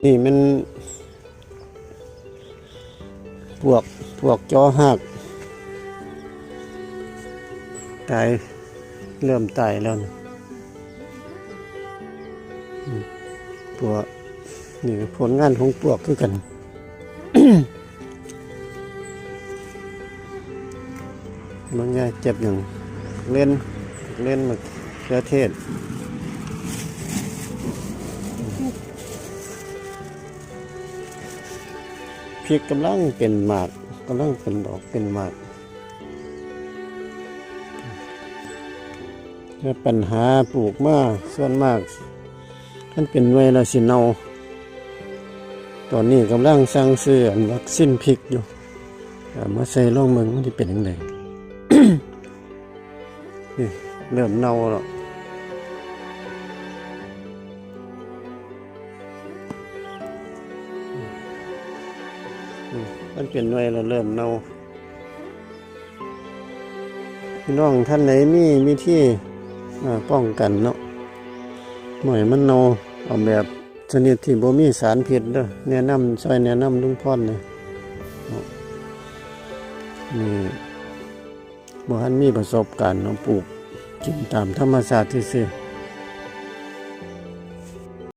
ນີ້ແມ່ນ ພວກ ພວກຈໍຮາກ ຕາຍ ເລີ່ມຕາຍແລ້ວນະ. ອືມ ພວກ ນີ້ຜົນງານຂອງພວກຄືກັນ. ມັນຍາເກັບຫຍັງ ເຫຼັ້ນ ເຫຼັ້ນ ມະເຂືອເທດ. ພິກກຳລັງເປັນໝາກ ກຳລັງເປັນດອກເປັນໝາກ. ແລະ ບັນຫາປູກມາສ່ວນມາກ ຄັນເປັນໜ່ວຍແລ້ວຊິເນົ່າ. ຕອນນີ້ກຳລັງສັ່ງຊື້ອັນວັກຊີນພິກຢູ່ ເອົາມາໃສ່ລອງເບິ່ງມັນຊິເປັນຈັ່ງໃດ. ນີ້ເລີ່ມເນົ່າແລ້ວ. ອືມ ມັນເປັນໜ່ວຍແລ້ວເລີ່ມເນົ່າ. ພີ່ນ້ອງທ່ານໃດມີວິທີ ເອີ ປ້ອງກັນເນາະ ບໍ່ໃຫ້ມັນເນົ່າ ເອົາແບບຊະນິດທີ່ບໍ່ມີສານພິດເດີ ແນະນຳ ຊ່ອຍແນະນຳລຸງພອນແດ່ເນາະ. ນີ້ ບໍ່ທັນມີປະສົບການເນາະ ປູກກິນຕາມທຳມະຊາດຊື່ໆ.